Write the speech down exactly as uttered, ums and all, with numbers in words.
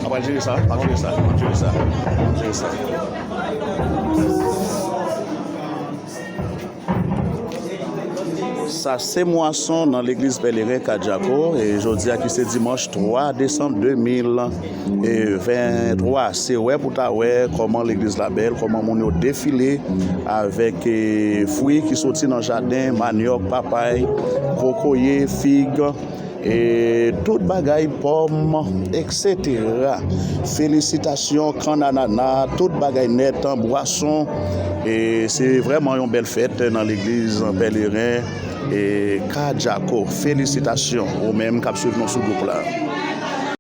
Apre jere sa, ap jere sa, ap jere sa, ap jere sa. Sa se mwason nan legliz Pèleren Kadjako, e jodi a ki se dimanch twa desanm de mil venntwa, se wè pou ta wè kòman legliz la bèl, kòman moun yo defile avèk, e, fwi ki soti nan jaden, manyòk, papay, kokoye, fig, e tout bagay, pòm, etsetera. Felisitasyon, kann anana, tout bagay nèt, bwason. E se vrèman yon bèl fèt nan legliz Pèleren, e Kadjako. Felisitasyon ou menm k ap swiv nou sou gwoup la.